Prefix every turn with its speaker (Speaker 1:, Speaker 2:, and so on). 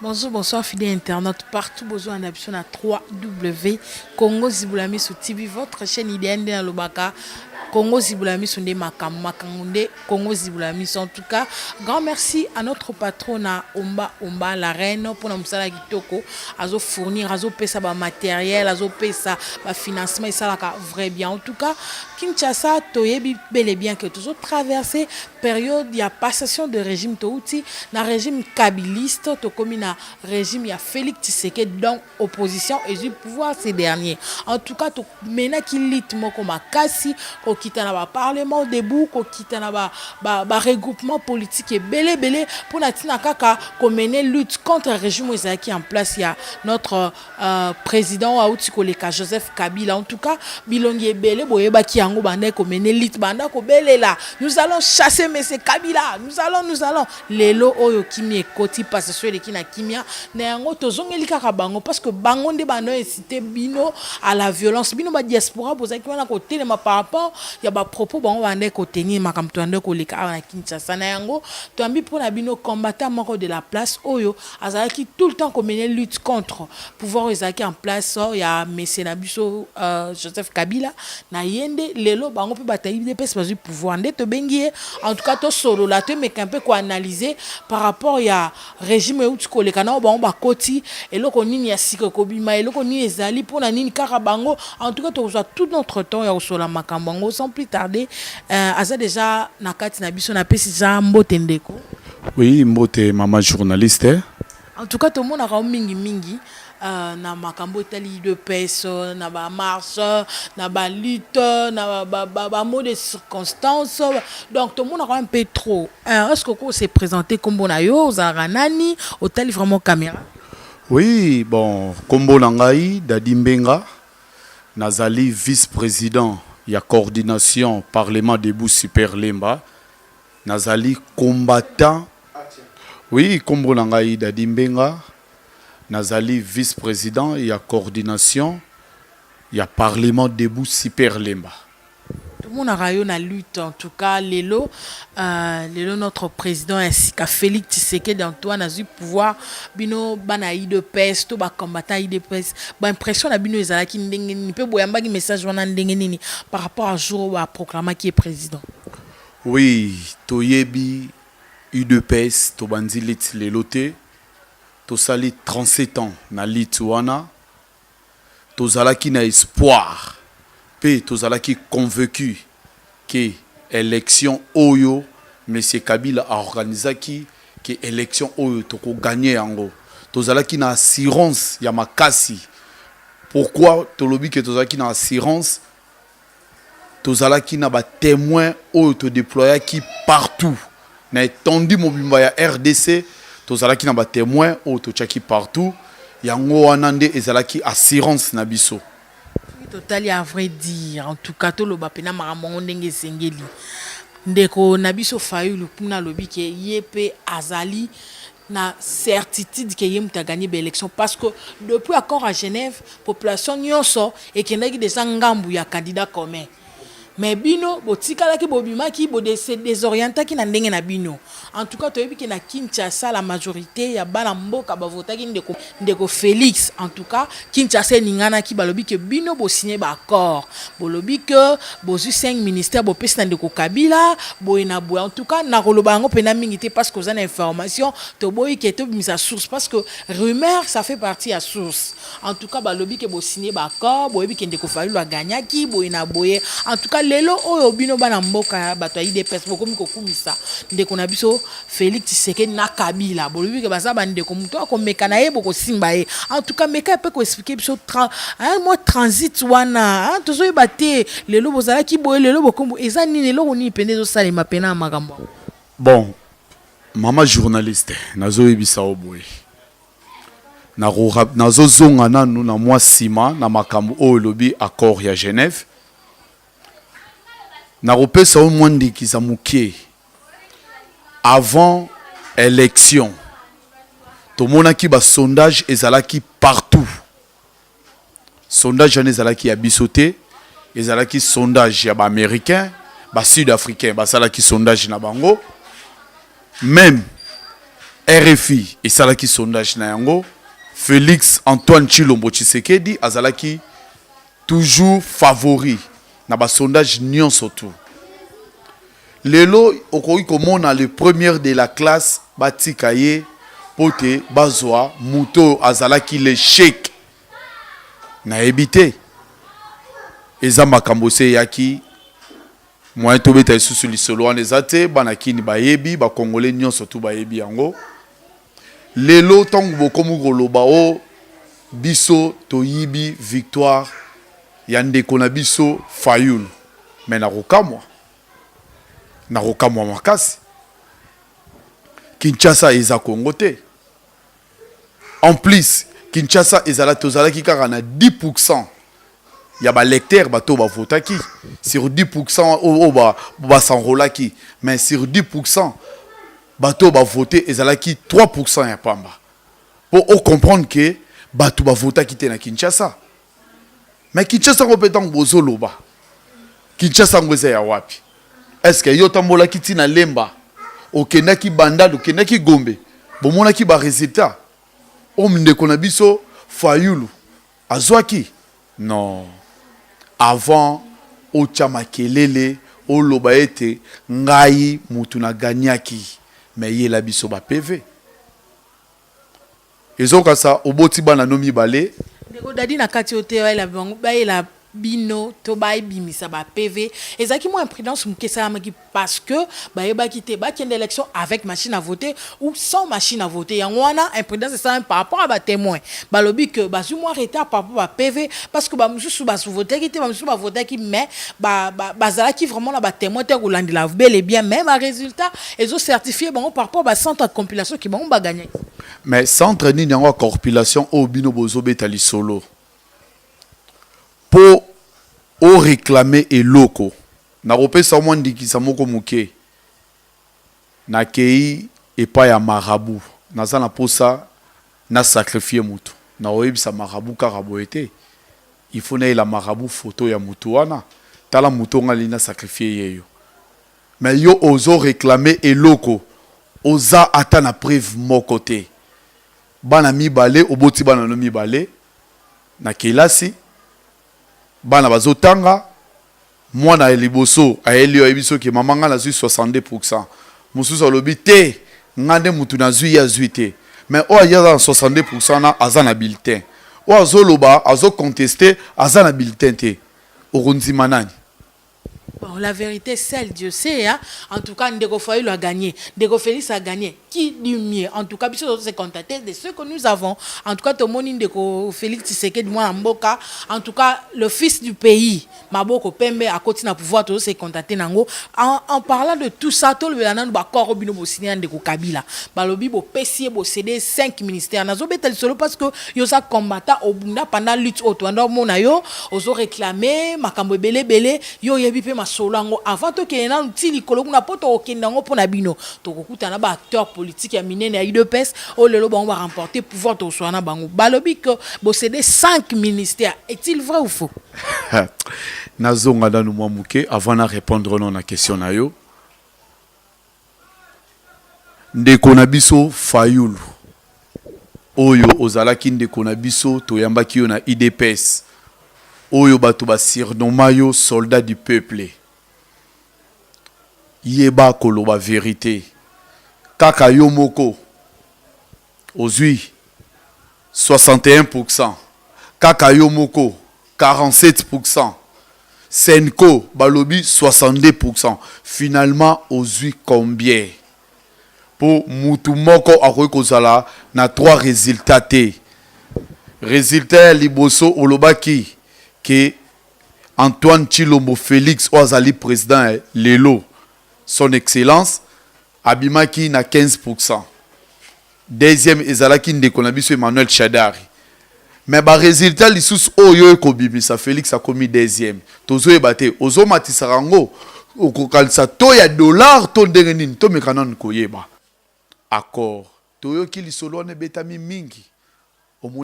Speaker 1: Bonjour, bonsoir, fidèles internautes partout. Besoin na biso na 3W Congo Zibula Misu TV, votre chaîne idéale nde nalobaka Congo Zibula Misu nde makambo makambo nde Congo Zibula Misu. En tout cas, grand merci à notre patron na Omba Omba la reine mpona mosala kitoko azo fournir, azopesa bamatériel, azopesa bafinancement, esalaka vrai bien. En tout cas, Kinshasa, toyebi bel et bien que tozo traverser période ya passation de régime. Touti na régime kabiliste, tokomi na régime ya Félix Tshisekedi, donc opposition ezwi pouvoir ces derniers. En tout cas, tomenaki lutte moko makasi, kokita na baparlement debout, kokita na baregroupement politique ebele ebele, mpona ntina kaka komene lutte contre régime oyo ezalaki en place ya notre président oyo auti koleka, Joseph Kabila. En tout cas, bilongi ebele boyebaki yango, banda komene lutte, banda kobelela: "Nous allons chasser monsieur Kabila, nous allons, nous allons." Lelo oyo kimia ekoti, passation eleki na kimia na yango, tozongeli kaka bango parce que bango nde bando incité bino à la violence. Bino badiaspora bozalaki wana kotelema par rapport ya bapropos bango banda kotenir, makambo toyanda koleka awa na Kinshasa. Na yango, toyambi mpona bino combattant moko de la place oyo azalaki tout le temps komene lutte contre pouvoir oyo ezalaki en place ya monsieur na biso Joseph Kabila. Na ye nde lelo bango mpe bato ya UDPS bazwi pouvoir, nde tobengi ye. En tout cas, tosolola, tomeka mpe koanalyse par rapport ya régime euti koleka na oyo bango bakoti, eloko nini ya sika ekobima, eloko nini ezali, mpona nini kaka bango. En tout cas, tokozwa tout notre temps ya kosola makambo yango. Sans plus tarder, aza déjà na kati na biso. Napesi ja mbote, ndeko.
Speaker 2: Oui, mbote, mama journaliste.
Speaker 1: En tout cas, tomonaka yo mingimingi na makambo etali UDPS, na bamarche, na balutte, na bamot de circonstance, donc tomonaka un peu trop. Est ce que oko se présenter? Nkombo na yo, ozalaka nani? Otali vraiment caméra.
Speaker 2: Oui, bon, nkombo na ngai Dadi Mbenga, nazali vice-président ya coordination Parlement debout Super Lemba, nazali combattant. Oui, nkombo na ngai Dadi Mbenga, nazali vice-président ya coordination ya Parlement debout Super Lemba.
Speaker 1: Tomonaka yo na lutte. En tout cas, lelo lelo notre président ya sika Félix Tshisekedi Antoine azwi pouvoir. Bino bana UDPS to bacombattant UDPS, baimpression na bino ezalaki ndenge nini mpe boyambaki message wana ndenge nini par rapport à jour oyo baproclamaki ye président?
Speaker 2: Oui, toyebi UDPS tobandi lutte lelo te. Tosali 37 ans na lutte wana. Tozalaki na espoir mpe tozalaki convaincu ke élection oyo monsieur Kabila aorganizaki, ke élection oyo tokoganye yango. Tozalaki na assurance ya makasi. Pourquoi tolobi ke tozalaki na assurance? Tozalaki na batémoin oyo todéployaki partout na étendue mobimba ya RDC. Tozalaki na batémoin oyo totiaki partout, yango wana nde ezalaki assurance na biso.
Speaker 1: Totali, à vrai dire, en tout cas, toloba mpena makambo yango ndenge esengeli. Ndeko na biso Fayulu kuna alobi ke ye mpe azali na certitude ke ye moto aganye baélection, parce que depuis accord à Genève, population nyonso ekendaki déjà ngambu ya candidat commun. Mais bino botikalaki, bobimaki, bose désorientaki na ndenge na bino. En tout cas, toyebi ke na Kinshasa, la majorité ya bana mboka bavotaki ndeko Félix. En tout cas, Kinshasa eninganaki. Balobi ke bino bosigné baaccord, bolobi ke bozwi 5 ministère, bopesi na ndeko Kabila, boye na boye. En tout cas, nakoloba yango mpena mingi te parce que oza na information. Toboyi ke tobimisa source parce que rumeur, ça fait partie ya source. En tout cas, balobi ke bosigné baaccord, boyebi ke ndeko Fayulu aganyaki, boye na boye. En tout cas, lelo oyo bino bana mboka, bato ya UDPS, bokomi kokumisa ndeko na biso Félix Tshisekedi na Kabila. Bolobi ke baza bandeko, moto akomeka na ye, bokosimba ye. En tout cas, meka mpe koexpliquer biso mwa transit wana. Tozoyeba te, lelo bozalaki boye, lelo bokombo eza nini? Eloko nini pende ezosalema pena ya makambo yango?
Speaker 2: Bon, mama journaliste, nazoyebisa yo boye, nazozonga nanu na mwa nsima na makambo oyo elobi accord ya Genève. Nakopesa yo mwa ndikisa moke. Avant élection, tomonaki basondage ezalaki partout. Sondage wana ezalaki ya biso te, ezalaki sondage ya baaméricain, basud africain basalaki sondage na bango même. RFI esalaki sondage na yango, Felix Antoine Tshilombo Tshisekedi azalaki toujours favori na ba sondage nyonso tout. Lelo okoki komona le premier de la classe batika ye mpo te bazwa moto oyo azalaki l'echec. Nayebi te, eza makambo esi eyaki, moyen tobeta lisusu lisolo wana eza te. Bana Kini bayebi, ba Congolais nyonso tout bayebi yango. Lelo ntango bokomi koloba o biso toyibi victoire ya ndeko na biso Fayulu, mais nakokamwa, nakokamwa makasi. Kinshasa eza Congo te. En plus, Kinshasa ezala, tozalaki kaka na 10% ya baélecteurs, bato oyo bavotaki sur 10% oyo bas'enrôlaki, mais sur 10% bato oyo bavote ezalaki 3% ya pamba, mpo ocomprendre ke bato bavotaki te na Kinshasa. Mais Kinshasa yango mpe, ntango bozoloba Kinshasa yango eza ya wapi? Est ce que yo otambolaki ntina Lemba, okendaki Bandal, okendaki Gombe, bomonaki barésultat oyo ndeko na biso Fayulu azwaki? Non, avant otya makelele, oloba ete ngai mutu nagagnaki, mais yela biso ba PV. Ezokasa oboti bana no mibale.
Speaker 1: Ndeko Dadi, na kati oyo te, bayela bango, bayela bino to bayebimisa ba PV. Ezalaki mwa imprudence moke esalamaki parce que bayebaki te bakende élection avec machine à voter ou sans machine à voter. Yango wana imprudence esalami par rapport à batémoin. Balobi que bazwi mwa retard par rapport ba PV parce que bamosusu bavotaki te, bamosusu bavotaki, mais bazalaki vraiment na batémoin te kolandela bel et bien. Mais barésultat ezocertifie bango par rapport bacentre ya compilation ki bango bagagnaki.
Speaker 2: Mais centre nini yango ya compilation oyo bino bozobeta lisolo mpo oréclame eloko? Nakopesa mwa ndikisa moko moke. Nakei epai ya marabout, naza na posa nasacrifie motu. Nakoyebisa marabout kaka boye te, il faut nayela marabout photo ya motu wana: tala motu onga alingi nasacrifie ye yo. Mais yo ozoréclame eloko, oza ata na preuve moko te. Bana mibale, oboti bana no mibale na kelasi, bana bazotanga. Mwana ya liboso ayeli yo, ayebi soki mama ngai nazwi 62. Mosusu alobi te, ngai nde mutu nazwi, ye azwi te. Mais oyo aye aza na 62 wana aza na bulletin, oyo azoloba, azoconteste, aza na bulletin te. Okondima nani?
Speaker 1: Bon, la vérité, seul Dieu sait. Hein? En tout cas, Ndeko Fayulu a gagné. Ndeko Félix a gagné. Qui dit mieux? En tout cas, biso se contenter de ce que nous avons. En tout cas, tomoni Ndeko Félix Tshisekedi mwana mboka. En tout cas, le fils du pays, maboko pembe, akoti na pouvoir, tout se contenter nango. En parlant de tout ça, tout le nanu ba accord bino bo signé Ndeko Kabila. Balobi bo pesi bo cédé 5 ministères. Nazo beta solo parce que yo za combattant obunda pendant lutte oyo toanda mona yo ozo réclamer makambo ebele ebele. Yo yebi pe masolo yango. Avant tokende nanu ti likolo kuna, mpo tokokende yango mpo na bino, tokokutana na baacteur politique ya minene ya UDPS oyo lelo bango baremporte pouvoir. Tokoswana na bango. Balobi ke bocédé 5 ministères, est-il vrai ou faux?
Speaker 2: Nazonga nanu mwa moke avant na répondre no na question na yo. Ndeko na biso Fayulu, oyo ozalaki ndeko na biso, toyambaki yo na UDPS, oyo bato basurnomma yo soldat du peuple, yeba koloba vérité. Kaka yo moko ozwi 61, kaka yo moko 47, Cenco balobi 62. Finalement ozwi combien? Mpo mutu moko akoki kozala na trois résultats te. Résultat ya liboso, olobaki ke Antoine Tshilombo Félix, oyo azali président lelo, son excellence, abimaki na 15. Deuxième ezalaki ndeko na biso Emmanuel Shadari. Mais barésultat lisusu oyo ekobimisa Félix akomi deuxième, tozoyeba te. Ozomatisaka yango, okokanisa to ya dollar to ndenge nini? Tomeka nanu koyeba. Accord, toyoki lisolo wana ebetami mingi.